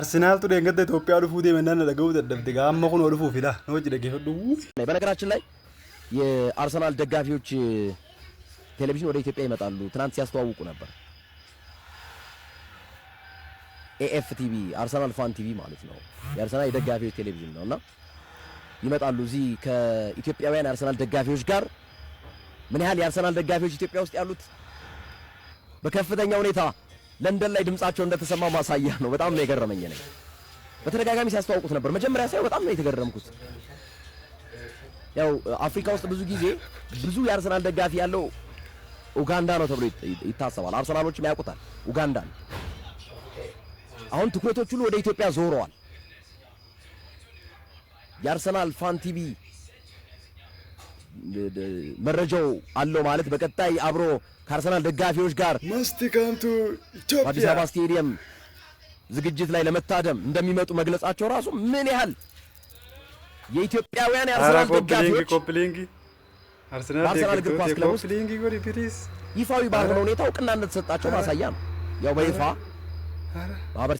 Arsenaaltu dheengadda Itoophiyaa dhufuu deemennaan na dhaga'uu dadhabde gaa amma kunoo dhufuuf ilaa na wajji dhaggeeffadhu. በነገራችን ላይ የአርሰናል ደጋፊዎች ቴሌቪዥን ወደ ኢትዮጵያ ይመጣሉ። ትናንት ሲያስተዋውቁ ነበር። AFTV፣ አርሰናል Fan TV ማለት ነው። የአርሰናል የደጋፊዎች ቴሌቪዥን ነው እና ይመጣሉ እዚህ ከኢትዮጵያውያን የአርሰናል ደጋፊዎች ጋር። ምን ያህል የአርሰናል ደጋፊዎች ኢትዮጵያ ውስጥ ያሉት በከፍተኛ ሁኔታ ለንደን ላይ ድምጻቸው እንደተሰማ ማሳያ ነው። በጣም ነው የገረመኝ። እኔ በተደጋጋሚ ሲያስተዋውቁት ነበር። መጀመሪያ ሳየው በጣም ነው የተገረምኩት። ያው አፍሪካ ውስጥ ብዙ ጊዜ ብዙ የአርሰናል ደጋፊ ያለው ኡጋንዳ ነው ተብሎ ይታሰባል። አርሰናሎችም ያውቁታል ኡጋንዳን። አሁን ትኩረቶች ሁሉ ወደ ኢትዮጵያ ዞረዋል። የአርሰናል Fan TV መረጃው አለው ማለት በቀጣይ አብሮ ከአርሰናል ደጋፊዎች ጋር Must come to በአዲስ ኢትዮጵያ። አበባ ስቴዲየም ዝግጅት ላይ ለመታደም እንደሚመጡ መግለጻቸው ራሱ ምን ያህል የኢትዮጵያውያን ኧረ የአርሰናል copy link ደጋፊዎች copy link አርሰናል በአርሰናል እግር ኳስ ክለብ ውስጥ copy link godhi please። ይፋዊ ባልሆነ ሁኔታ እውቅና እንደተሰጣቸው ማሳያ ነው። ያው በይፋ ማህበር